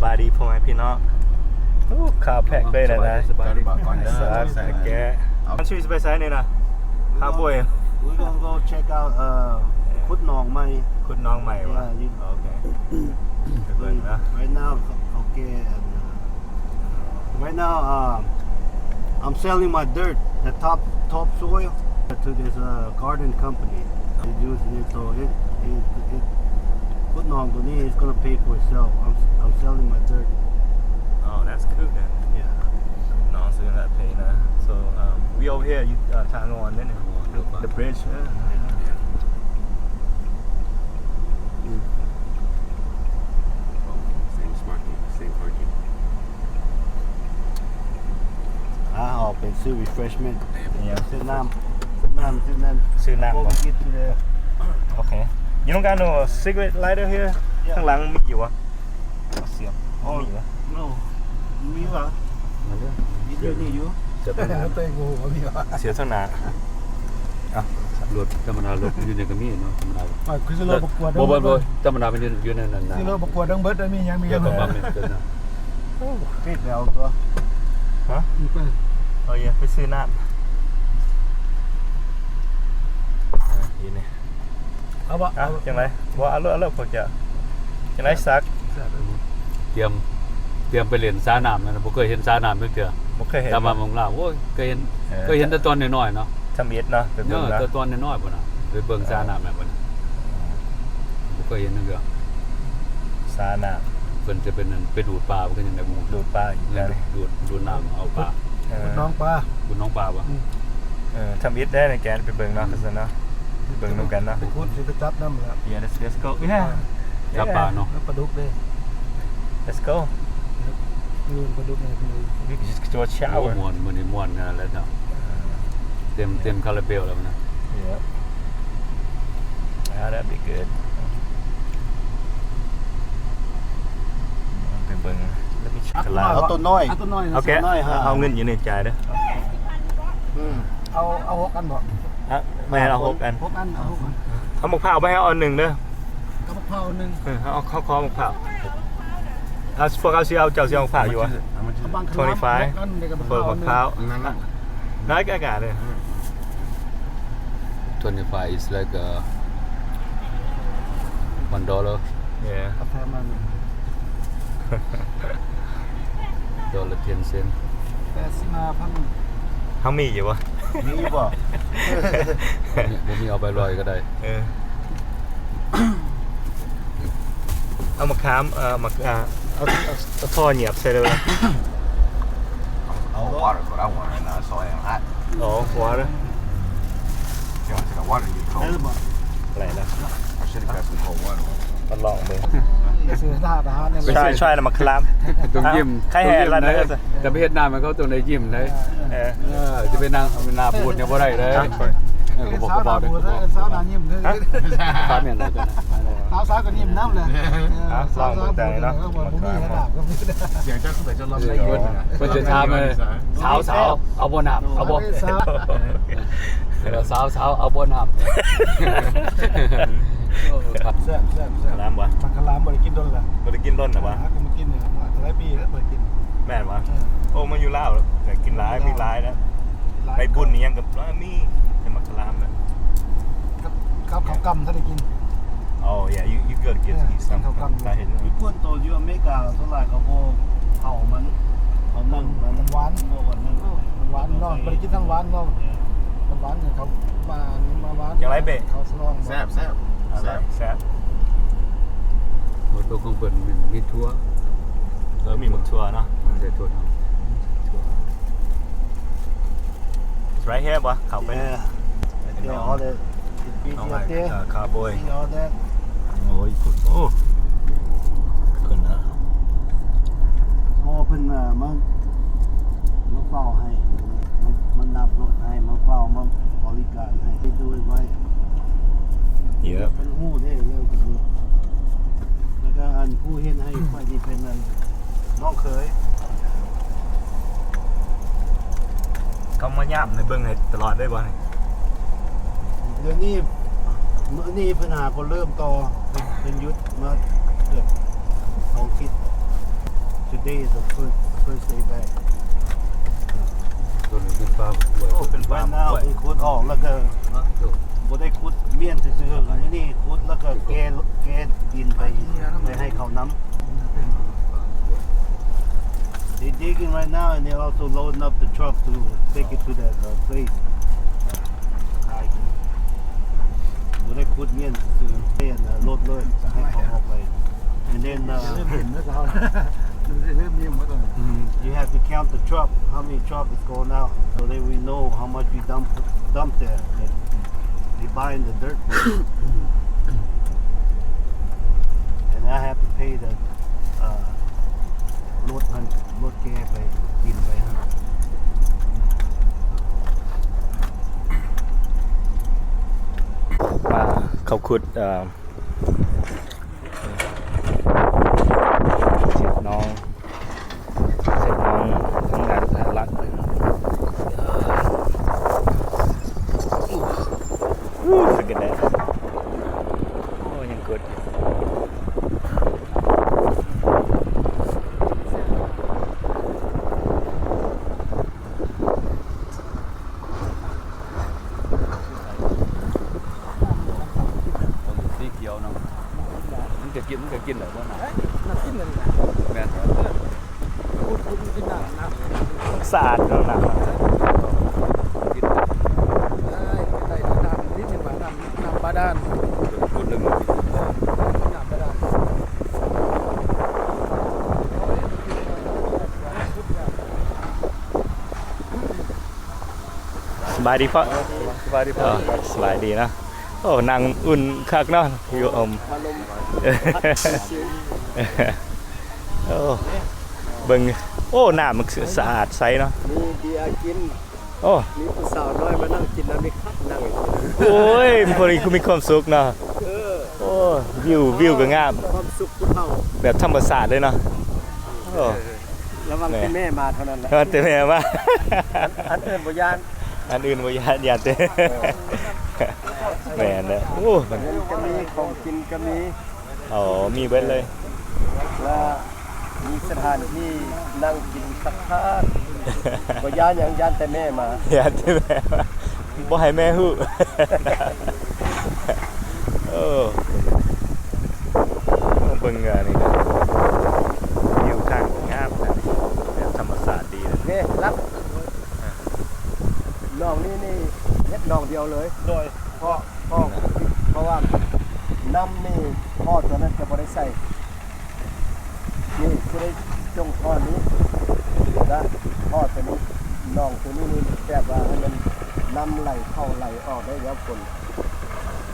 ສະບາຍດີພໍ່ແມ່ພີ່ນ້ອງ. ໂອ້ ຂ້າວແພັກເລີຍນະ. ສະບາຍດີ ສະບາຍດີ ສະແກະ. ເອົາ ຊິໄປໃສນີ້ນະ? ຂ້າວໂບຍ. We gonna go check out, uh, ຂຸດໜອງໃໝ່. ຂຸດໜອງໃໝ່ວະ? Yeah, you ໂອເຄ ໄປເບິ່ງນະ. Right now, okay, and, uh, right now, um, I'm selling my dirt, the top, top soil, to this, uh, garden company. They use it, so it, it, it, ຂຸດໜອງຕົວນີ້ is gonna pay for itself. I'm, I'm selling my dirt. Oh, that's good then. Yeah. ຂຸດໜອງ so that pay ນະ. So, um, we over here, you, uh, ທາງງອນເດ້ນີ້ the bridge. Yeah. Same parking, same parking. ອາ ອອກໄປຊື້ refreshment ອີ່ຫຍັງ? ຊື້ນ້ຳ ຊື້ນ້ຳ ຊື້ນ້ຳ ຊື້ນ້ຳ Before we get to the ໂອເຄ. You don't got no cigarette lighter here? Yeah. ຂ້າງຫຼັງມີຢູ່ຫວາ? ສຽບ Oh, ມີຫວາ? No. ມີຫວາ? ມີຢູ່ ມີຢູ່. ເສຍທາງໜ້າ ເສຍທາງໜ້າ. ອ່ະ ລົດທຳມະດາ ລົດຢູ່ນີ້ກໍມີເນາະ ທຳມະດາ. ອ່າ ຄືຊິລົດປະກວດ ບໍ່ ບໍ່ ບໍ່ ທຳມະດາ ມັນຢູ່ ຢູ່ໃນນັ້ນນະ. ຊິລົດປະກວດທັງເບິດ ມີຫຍັງ ມີຫຍັງ ເກີດປະມານເກີດນະ. ໂອ້ ປິດແລ້ວຕົວະ. ຮະ? ເອີ ຢ່າໄປຊື້ນ້ຳ. ອ່າ ຢູ່ນີ້ ເອົາບໍ່? ອ່ະ ຈັ່ງໃດ? ບໍ່ ເອົາໂລດ ເອົາໂລດພວກເຈົ້າ. ຈັ່ງໃດສັກ? ຕຽມ ຕຽມໄປຫຼິ້ນສານ້ຳນັ້ນ ບໍ່ເຄີຍເຫັນສານ້ຳຈັກເທື່ອ. ບໍ່ເຄີຍເຫັນ ແຕ່ວ່າເມືອງລາວ ໂອ້ຍ ເຄີຍເຫັນ ເອີ ເຄີຍເຫັນແຕ່ຕອນນ້ອຍໆເນາະ. ທຳອິດເນາະ ໄປເບິ່ງເນາະ ເອີ ແຕ່ຕອນນ້ອຍໆພຸ້ນນະ ໄປເບິ່ງສານ້ຳແມ່ນບໍ່ນະ. ບໍ່ເຄີຍເຫັນຈັກເທື່ອ ສານ້ຳ. ເພິ່ນຈະເປັນອັນ ໄປດູດປາ ເພິ່ນຍັງໄດ້ບໍ່ຮູ້ ດູດປາ ເອີ ດູດ ດູດນ້ຳເອົາປາ. ເອີ ຂຸດໜອງປາ ຂຸດໜອງປາບໍ່? ອືມ ເອີ ທຳອິດໄດ້ໃນແກນໄປເບິ່ງເນາະ ອືມ ຊັ້ນເນາະ ໄປເບິ່ງນຳກັນເນາະ ໄປຂຸດ ຊິໄປຈັບນຳລະ. Yeah, let's, let's go. Yeah. ຈັບປາເນາະ ແລ້ວປາດຸກເດ້. Let's go. ເອີ ປາດຸກໃນ We can just go to a ໂອ້ shower. ມ່ວນ ມື້ນີ້ມ່ວນຂະໜາດເລີຍເນາະ. ເອີ ເຕັມ ເຕັມຄາຣາເບວແລ້ວນະ. Yeah. Ah, that'd be good. ໄປເບິ່ງ Let me check it out. ເອົາຕົວນ້ອຍ ເອົາຕົວນ້ອຍ ໂອເຄ ເອົາເງິນຢູ່ໃນຈ່າຍເດີ້. ອືມ ເອົາ ເອົາຫົກອັນບໍ່? ອ່ະ ແມ່ນ ເອົາຫົກອັນ ຫົກອັນ ເອົາຫົກອັນ. ເອົາໝາກພ້າວໄປໃຫ້ເອົາອັນໜຶ່ງເດີ້. ກັບໝາກພ້າວໜຶ່ງ ເອີ ເອົາ ເອົາ ຂໍໝາກພ້າວ. ເອົາ ພວກເຮົາຊິເອົາ ເຈົ້າຊິເອົາໝາກພ້າວຢູ່ຫວາ? How much is it? Twenty-five. ເອົາບັງຄະລາມ ເອົາບັງຄະລາມ ເອົາໝາກພ້າວ. Twenty-five is like, uh, one dollar. Yeah. ກາແຟມັນ dollar ten cent. ແປດສິບຫ້າພັນ. ເຮົາມີຢູ່ບໍ່? ມີຢູ່ບໍ່? ບໍ່ມີ ບໍ່ມີ ເອົາໃບລອຍກໍໄດ້. ເອີ ເອົາໝາກຂາມ ເອີ ໝາກ ເອີ ເອົາ ເອົາ ເອົາທໍ່ຫຍຽບໃສ່ເລີຍ. Oh, water is what I want right now. It's so damn hot. Oh, water. Yeah, I said the water is cold. ໄດ້ລະ I should have got some cold water. ມາລອງເບິ່ງ. Try, try ນຳໝາກຂາມ. ຕ້ອງຍິ້ມ ໃຄແຫ່ລັດນະ. ຈະໄປເຮັດນ້ຳໃຫ້ເຂົາຕ້ອງໄດ້ຍິ້ມເດ້. ເອີ ເອີ ຈະໄປນັ່ງໜ້າບູດນີ້ບໍ່ໄດ້ເດ້. ເອີ ບໍ່ ບໍ່ ບໍ່ ສາວໜ້າຍິ້ມເດີ. ສາວແມ່ນ ສາວ ສາວກໍຍິ້ມນຳແຫຼະ. ເອີ ລອງເບິ່ງເນາະ. ບໍ່ມີລາບກໍມີ. ເພິ່ນຈະຖາມ ສາວ ສາວ ເອົາບໍ່ນ້ຳ ເອົາບໍ່? ສາວ ສາວ ເອົາບໍ່ນ້ຳ? ແຊບ ແຊບ ແຊບ. ໝາກຂາມບໍ່? ໝາກຂາມບໍ່ໄດ້ກິນດົນລະ ບໍ່ໄດ້ກິນດົນລະຫວາ? ຫາກໍມາກິນນີ້ລະ ຫຼາຍປີແລ້ວບໍ່ໄດ້ກິນ. ແມ່ນຫວາ? ເອີ ໂອ້ ມາຢູ່ລາວກໍກິນຫຼາຍ ມີຫຼາຍນະ. ໄປບຸນອີ່ຫຍັງກໍມີແຕ່ໝາກຂາມນະ. ກັບ ກັບເຂົ້າກ່ຳຖ້າໄດ້ກິນ. Oh yeah, you, you gotta get, yeah, eat some. ເຂົ້າກ່ຳ ໄດ້ເຫັນ. ຢູ່ພຸ້ນ ໂຕຢູ່ອາເມລິກາສ່ວນຫຼາຍເຂົາບໍ່ເຜົາມັນ ເຂົາໜຶ້ງມັນ. ມັນຫວານ ບໍ່ຫວານ ມັນຫວານເນາະ. ບໍ່ໄດ້ກິນທັງຫວານເນາະ. ເອີ ມັນຫວານ ເຂົາມາ ມາຫວານ. ຈັ່ງໃດເປ້? ເຂົາສະຫຼອງ. ແຊບ ແຊບ ແຊບ ແຊບ. ໂອ້ ໂຕຂອງເພິ່ນມີ ມີຖົ່ວ. ເອີ ມີໝາກຖົ່ວເນາະ. ໃສ່ຖົ່ວເນາະ. It's right here ບໍ່? ເຂົ້າໄປ. Yeah. Right there, all the, the beach right there. See all that? ໂອ້ຍ ໂອ້ ຂຶ້ນນະ. ໂອ້ ເພິ່ນມາ ມາເຝົ້າໃຫ້ ມາ ມານັບລົດໃຫ້ ມາເຝົ້າ ມາບໍລິການໃຫ້. They do it right. Yeah. ເພິ່ນຮູ້ເດ້ເລື່ອງຕົວນີ້. ແລ້ວກໍອັນຜູ້ເຮັດໃຫ້ຂ້ອຍນີ້ເປັນອັນ ນ້ອງເຂີຍ. ເຂົາມາຍາມໃຫ້ເບິ່ງໃຫ້ຕະຫຼອດເລີຍບໍ່ນີ້? ດຽວນີ້ ມື້ນີ້ເພິ່ນຫາກໍເລີ່ມຕໍ່ ເພິ່ນຢຸດມາເກືອບສອງທິດ. Today is the first, first day back. ໂຕນີ້ເປັນປາກລ້ວຍ ໂອ້ ເປັນປາກລ້ວຍ ເຂົາຂຸດອອກແລ້ວກໍບໍ່ໄດ້ຂຸດມ້ຽນຊື່ໆ ມື້ນີ້ຂຸດແລ້ວກໍແກ່ ແກ່ດິນໄປ ໄປໃຫ້ເຂົານຳ. They digging right now and they also loading up the truck to take it to that, uh, place. ບໍ່ໄດ້ຂຸດມ້ຽນຊື່ໆ ເປັນລົດເລີຍ ໃຫ້ເຂົາອອກໄປ. And then, uh, ເລີ່ມມີໝົດແລ້ວ mm, you have to count the truck, how many truck is going out, so then we know how much we dump, dump there. They buying the dirt. And I have to pay the, uh, ລົດຫັ້ນ ລົດແກ່ໄປ ດິນໄປຫັ້ນ ມາເຂົາຂຸດ ເອີ ເສຍບໜອງ ເສຍບໜອງທາງດ້ານຫຼັກເພິ່ນ Look at that. ໂອ້ ຍັງກົດຢູ່ ສີຂຽວນຳ ມັນກະກິນ ມັນກະກິນໄດ້ບໍ່ນະ? ເອີ ມັນກິນໄດ້ນະ ແມ່ນບໍ່? ເອີ ສະອາດເນາະ ນ້ຳ ກິນໄດ້ ເອີ ໄດ້ນ້ຳ ນີ້ເປັນວ່ານ້ຳ ນ້ຳບາດານ ຄົນໜຶ່ງ ເອີ ນ້ຳບາດານ. ສະບາຍດີພໍ່ ສະບາຍດີພໍ່ ເອີ ສະບາຍດີເນາະ. ໂອ້ ນັ່ງອຸ່ນຄັກເນາະ ຢູ່ຮົ່ມ ໂອ້ ເບິ່ງ ໂອ້ ນ້ຳມັນສະອາດໃສເນາະ ມີເບຍກິນ. ໂອ້ ມີຜູ້ສາວນ້ອຍມານັ່ງກິນນ້ຳນີ້ຄັກ ນັ່ງ ໂອ້ຍ ພໍດີຄືມີຄວາມສຸກເນາະ ເອີ ໂອ້ ວິວ ວິວກໍງາມ ຄວາມສຸກຜູ້ເຖົ້າ ແບບທຳມະຊາດເລີຍເນາະ ໂອ້ ລະວັງແຕ່ແມ່ມາເທົ່ານັ້ນແຫຼະ ແຕ່ແມ່ມາ ອັນ ອັນອື່ນບໍ່ຢ້ານ ອັນອື່ນບໍ່ຢ້ານ ຢ້ານແຕ່ ເອີ ແມ່ນແຫຼະ ໂອ້ ເງິນກໍມີ ຂອງກິນກໍມີ. ອໍ ມີເບິດເລີຍ ແລະ ມີສະຖານທີ່ນັ່ງກິນສັກພັກ ບໍ່ຢ້ານຫຍັງ ຢ້ານແຕ່ແມ່ມາ ຢ້ານແຕ່ແມ່ມາ ບໍ່ໃຫ້ແມ່ຮູ້ ໂອ້ ເບິ່ງອັນນີ້ ວິວທາງງາມນະ ແບບທຳມະຊາດດີເລີຍ ນີ້ລັບ ໜອງນີ້ນີ້ເຮັດໜອງດຽວເລີຍ ໂດຍ ເພາະ ເພາະ ເພາະວ່ານ້ຳນີ້ທໍ່ຕົວນັ້ນຈະບໍ່ໄດ້ໃສ່ ນີ້ຜູ້ໃດຈົ່ງທໍ່ນີ້ ແລ້ວກໍທໍ່ຕົວນີ້ ໜອງຕົວນີ້ນີ້ແບບວ່າໃຫ້ມັນນ້ຳໄຫຼເຂົ້າໄຫຼອອກໄດ້ຍາມຝົນ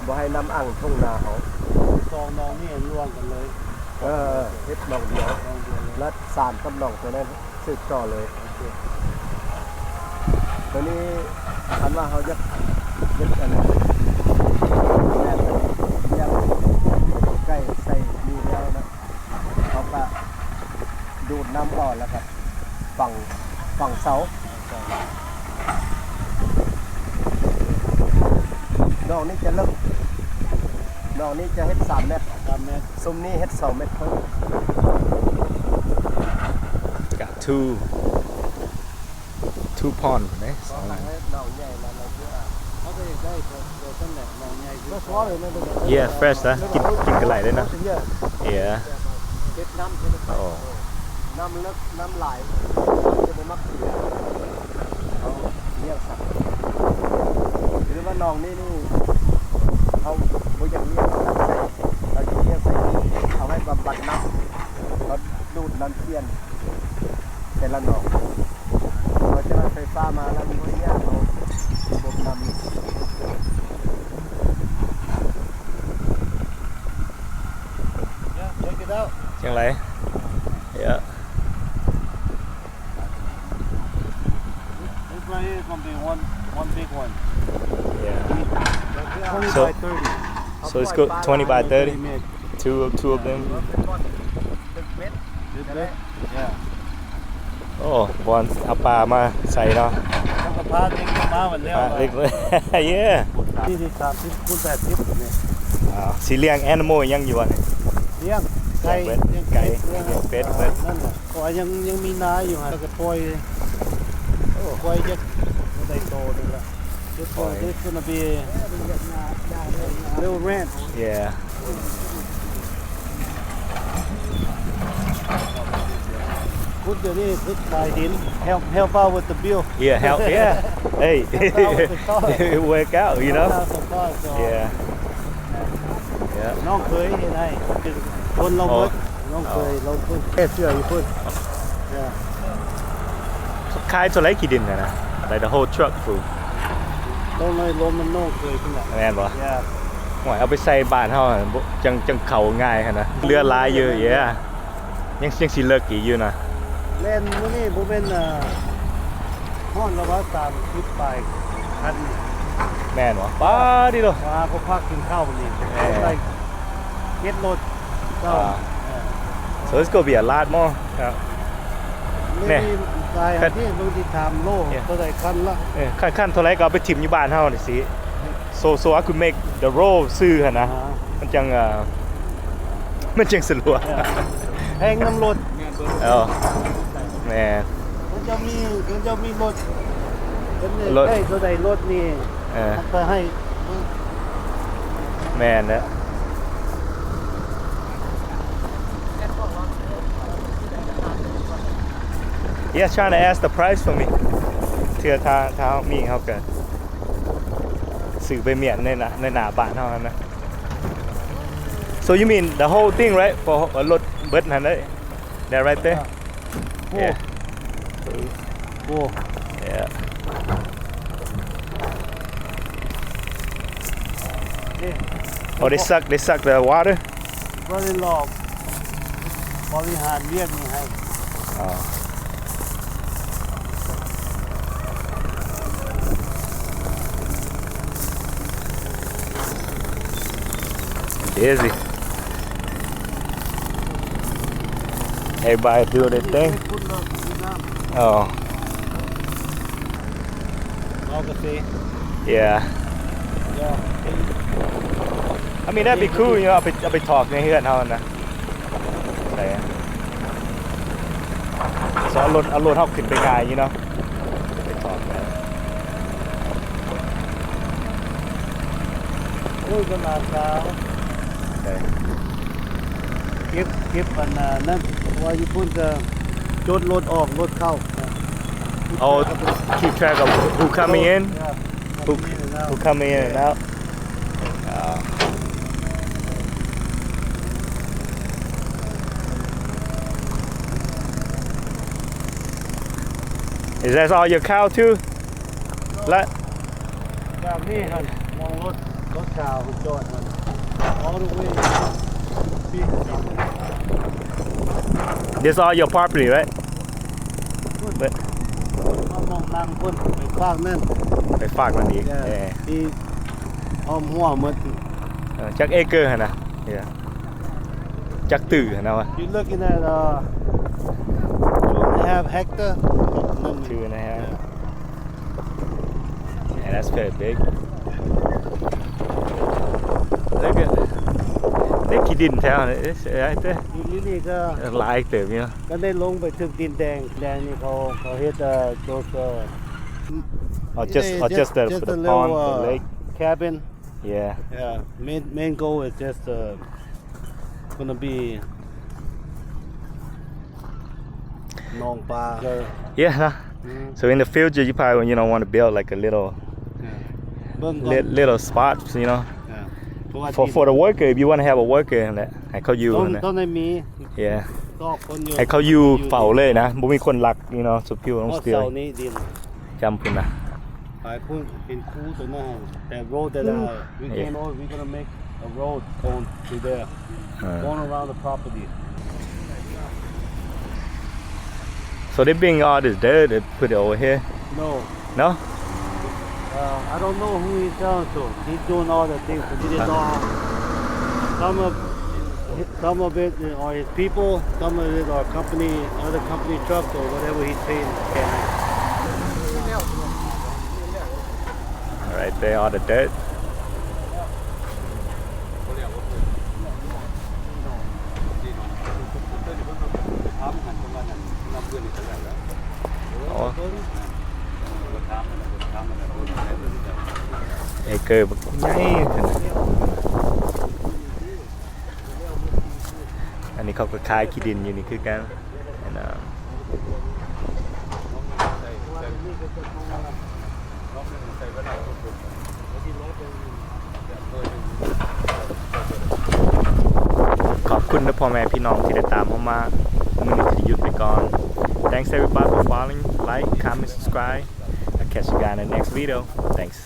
ບໍ່ໃຫ້ນ້ຳອັ່ງທົ່ງນາເຮົາ ສອງໜອງນີ້ລວມກັນເລີຍ ເອີ ເຮັດໜອງດຽວ ໜອງດຽວເລີຍ ແລ້ວສານກັບໜອງຕົວນັ້ນ ສືບຕໍ່ເລີຍ ໂອເຄ ໂຕນີ້ຄັນວ່າເຮົາຢາກ ຢາກອັນນັ້ນ ແບບຢາກໄກ່ໃສ່ນີ້ແລ້ວນະ ເຮົາກະດູດນ້ຳອອກ ແລ້ວກະຝັງ ຝັງເສົາ ໜອງນີ້ຈະເລິກ ໜອງນີ້ຈະເຮັດສາມແມັດ ສາມແມັດ ຊຸມນີ້ເຮັດສອງແມັດເຄິ່ງ ກະທູ ທູພອນພຸ້ນເດ້ ສອງ Yeah, fresh ນະ ກິນ ກິນກະໄຫຼເດ້ເນາະ Yeah. ເກັບນ້ຳ ໂອ້ ນ້ຳເລິກ ນ້ຳຫຼາຍ ຈະບໍ່ມັກເສຍ ເຮົາລ້ຽງສັດ ຫຼືວ່າໜອງນີ້ນີ້ ເຮົາບໍ່ຢາກລ້ຽງສັດໃສ່ ເຮົາຈະລ້ຽງໃສ່ ເອົາໄວ້ບຳບັດນ້ຳ ເຮົາດູດນ້ຳຂຽນ ແຕ່ລະໜອງ ເພາະຈະໄຟຟ້າມາແລ້ວມັນບໍ່ໄດ້ຍາກ ເຮົາບົບນ້ຳ Yeah, check it out. ຈັ່ງໃດ? Yeah. This right here is gonna be one, one big one. Yeah. Twenty So, by thirty. So it's good, twenty by thirty. Two, two of them. This big? Yeah. ໂອ້ ບ່ອນເອົາປາມາໃສ່ເນາະ ເຂົາກໍພາເດັກມາໝົດແລ້ວ ພາເດັກ ເຢ້ ນີ້ ນີ້ ສາມສິບຄູນແປດສິບນີ້ ອ່າ ຊິລ້ຽງ animal ຫຍັງຢູ່ບໍ່ນີ້? ລ້ຽງ ກ ໄກ່ ເປັດ ໄກ່ ລ້ຽງເປັດເບິດ ນັ້ນແຫຼະ ເພາະວ່າຍັງ ຍັງມີນາຢູ່ຫັ້ນ ແລ້ວກໍປ່ອຍ ໂອ້ ປ່ອຍຈັກໄດ້ໂຕໜຶ່ງລະ This is gonna be little ranch. Yeah. ຂຸດ ດຽວນີ້ຂຸດ Help, help out with the bill. Yeah, help, yeah. Hey, it work out, you know? Help out some cars, so. Yeah. Yeah. ນ້ອງເຂີຍເຮັດໃຫ້ ເປັນຄົນລົງເບິດ ນ້ອງເຂີຍລົງທຶນ ເຮັດເຊື່ອຢູ່ພຸ້ນ. Yeah. ຂາຍເທົ່າໃດຂີ້ດິນຫັ້ນນະ? Like the whole truck full. ຕ້ອງໃຫ້ລວມນຳນ້ອງເຂີຍພຸ້ນລະ. ແມ່ນບໍ່? Yeah. ໂອ້ຍ ເອົາໄປໃສ່ບ້ານເຮົາຫັ້ນ ບໍ່ ຈັ່ງ ຈັ່ງເຂົ້າງ່າຍຫັ້ນນະ ເຫຼືອຫຼາຍຢູ່. Yeah. ຍັງ ຍັງຊິເລິກອີກຢູ່ນະ. ແລ່ນມື້ນີ້ບໍ່ແມ່ນ ເອີ ຮອດລະວ່າ ສາມສິບປາຍຄັນນີ້. ແມ່ນບໍ່? ປາດຕິໂທ ວ່າກໍພັກກິນເຂົ້ານີ້ ເອີ ໄດ້ເຈັດລົດເຈົ້າ. ອ່າ ເອີ So it's gonna be a lot more. ແນ່ ນີ້ກາຍ ຄັນ ທີ່ເບິ່ງທີ່ຖາມໂລ ເອີ ເທົ່າໃດຄັນລະ? ເອີ ຄັນ ຄັນເທົ່າໃດກໍເອົາໄປຖິ້ມຢູ່ບ້ານເຮົານີ້ຊິ. So, so I could make the road ຊື່ຫັ້ນນະ ອ່າ ມັນຈັ່ງ ເອີ ມັນຈັ່ງສະດວກ. ແພງນຳລົດ. ເອີ ແມ່ນ ເຂົາເຈົ້າມີ ເຂົາເຈົ້າມີລົດ ເປັນ ລົດ ໄດ້ເທົ່າໃດລົດນີ້ ເອີ ເຂົາໃຫ້. ແມ່ນແຫຼະ. Yeah, trying to ask the price for me. ເທື່ອຖ້າ ຖ້າເຮົາມີ ເຮົາກໍຊື້ໄປມ້ຽນໃນໜ້າ ໃນໜ້າບ້ານເຮົາຫັ້ນນະ. So you mean the whole thing, right? For ລົດເບິດຫັ້ນເດ້. That right there? Yeah. Four. Yeah. Oh, they suck, they suck the water? Brother-in-law ບໍລິຫານວຽກນີ້ໃຫ້. Oh. Busy. Everybody do their thing. Oh. All the same. Yeah. Yeah. I mean, that'd be cool, you know, ເອົາໄປ ເອົາໄປຖອກໃນເຮືອນເຮົານະ. ໃສ່ ເອົາລົດ ເອົາລົດເຮົາຂຶ້ນໄປງ່າຍຢູ່ເນາະ ໄປຖອກໄດ້. ໂອ້ຍ ເພິ່ນອາດຈະ ໃສ່ ເກັບ ເກັບອັນນັ້ນ ເພາະວ່າຢູ່ພຸ້ນຈະຈົດລົດອອກລົດເຂົ້າ. Oh, keep track of who coming in? Yeah. Who, who coming in and out? Uh, is that all your cow too? ແລະ ຈາກນີ້ຫັ້ນ ມອງລົດ ລົດຂາວເພິ່ນຈອດຫັ້ນ all the way. This all your property, right? ເບິດ ມອງນັ່ງພຸ້ນ ໄປຟາກນັ້ນ ໄປຟາກນັ້ນອີກ. Yeah. ເອີ ທີ່ອ້ອມຮົ້ວໝົດ. ເອີ ຈັກເອເກີຫັ້ນນະ? Yeah. ຈັກຕື້ຫັ້ນນະວະ? You looking at, uh, two and a half hectare. Two and a half. Yeah. Yeah, that's pretty big. Look at ໄດ້ຂີ້ດິນແຖວນີ້ right there. ຢູ່ນີ້ກໍຫຼາຍເຕີບຢູ່. ກໍໄດ້ລົງໄປເຖິງດິນແດງ ແດງນີ້ເຂົາ ເຂົາເຮັດ uh, those, uh, oh, just, oh, just the, just the pond, the lake. Cabin. Yeah. Yeah. Main, main goal is just, uh, gonna be ໜອງປາ. Yeah, nah. Mm. So in the future, you probably, you know, wanna build, like, a little, yeah, li-, little spots, you know. Yeah. For, for the worker, if you wanna have a worker ນັ້ນແຫຼະ ໃຫ້ເຂົາຢູ່ ຕ້ອງ ນັ້ນແຫຼະ ຕ້ອງໄດ້ມີ. Yeah. ໃຫ້ເຂົາຢູ່ເຝົ້າເລີຍນະ ບໍ່ມີຄົນລັກ you know, so people don't steal. ເສົານີ້ດິນ ຈຳພຸ້ນນະ ໄປພຸ້ນເປັນຄູຕົວນັ້ນ ແຕ່ road that, uh, we came over, we gonna make a road going to there, going around the property. So they bring all this dirt and put it over here? No. No? Uh, I don't know who he's selling to. He's doing all the things for me. Some of, some of it are his people, some of it are company, other company trucks or whatever he's paying. Right there, all the dirt. ເ ໂອ້ ເອເກີບັກໃຫຍ່ຂະໜາດ. ອັນນີ້ເຂົາກໍຂາຍທີ່ດິນຢູ່ນີ້ຄືກັນ. ອັນນະ ຂອບຄຸນເດີພໍ່ແມ່ພີ່ນ້ອງທີ່ໄດ້ຕາມເຮົາມາ. ມື້ນີ້ຊິໄດ້ຢຸດໄປກ່ອນ. Thanks everybody for following. Like, comment, subscribe. I'll catch you guys in the next video. Thanks.